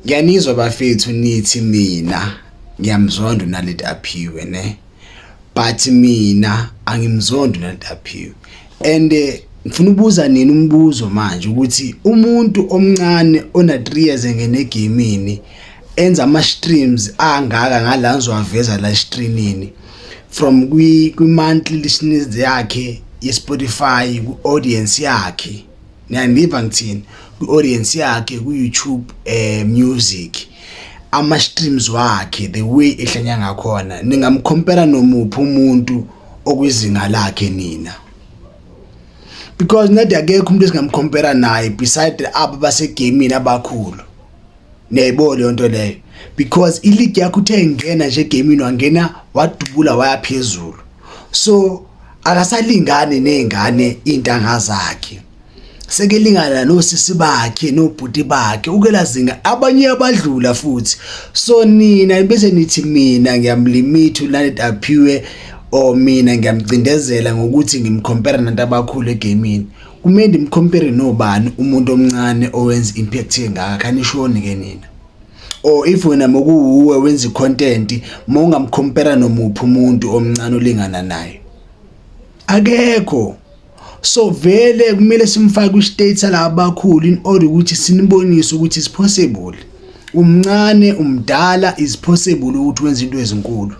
Ngiyanizwa bafethu, nithi mina ngiyamzonda uNaledi Aphiwe, ne? But mina angimzondi uNaledi Aphiwe. And ngifuna ukubuza nini umbuzo manje ukuthi umuntu omncane ona 3 years engene egamini, enza ama streams angaka ngala ngizowaveza la streamini, from kwi monthly listeners yakhe ye Spotify, ku audience yakhe, niyandiva ngithini, ku-audience yakhe ku-YouTube music, ama-streams wakhe, the way ehlanya ngakhona, ningamcompare nomuphi umuntu okwizinga lakhe nina? Because nathi akekho umuntu esingamcompare naye beside aba basegamini abakhulu. Niyayibona leyo nto leyo? Because ileague yakho uthe ingena nje egamini, wangena, wadubula, waya phezulu, so akasalingani nezingane, intanga zakhe, sekelingana nosisi bakhe nobhuti bakhe, ukelazinga abanye abadlula futhi. So nina bese nithi mina ngiyamlimit uNaledi Aphiwe or mina ngiyamcindezela ngokuthi ngimcompare nabantu abakhulu egamini. Kumele ndimcompare nobani umuntu omncane owenza impact engaka? Khanishoni ke nina? Or if wena mokuwuwe wenza icontent, mawungamcompare nomuphi umuntu omncane olingana naye? Akekho. So vele kumele simfake kwi-state salaba abakhulu in order ukuthi sinibonise ukuthi it's possible, umncane, umdala, is possible ukuthi wenze into ezinkulu.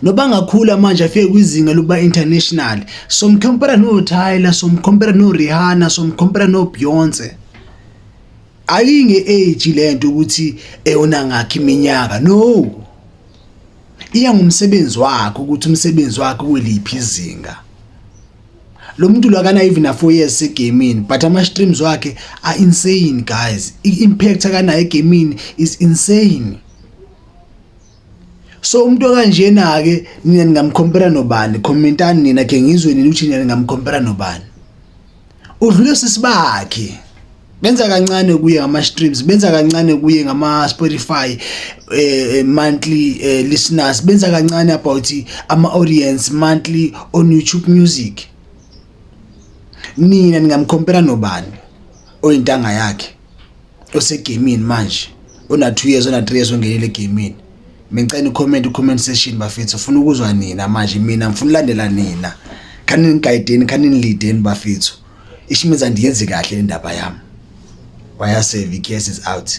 Noba ngakhula manje afike kwizinga lokuba international, somcompare no Tyla, somcompare no Rihanna, somcompare no Beyonce. Ayinge age lento ukuthi eyona ngakho iminyaka, no, iya ngumsebenzi wakhe, ukuthi umsebenzi wakhe kweliphi izinga. Lo muntu lo akana even a 4 years egamini, but ama streams wakhe are insane, guys. I-impact akanayo egamini is insane. So umuntu okanjena ke nina ningamcompare nobani? Commentani nina ke ngizwe nini ukuthi nina ningamcompare nobani. Udlule sisibakhe, benza kancane kuye ngama streams, benza kancane kuye ngama Spotify monthly listeners, benza kancane about ama audience monthly on YouTube Music. Nina ningamcompare nobani oyintanga yakhe osegamini manje, ona 2 years, ona 3 years ongenile egamini? Ngicela ucomment comment section, bafethu. Ufuna ukuzwa nina manje, mina ngifuna ulandela nina. Khani niguideni, khani nileadeni, bafethu. Ishimiza ndiyenze kahle le ndaba yami. Wayasave, cases out.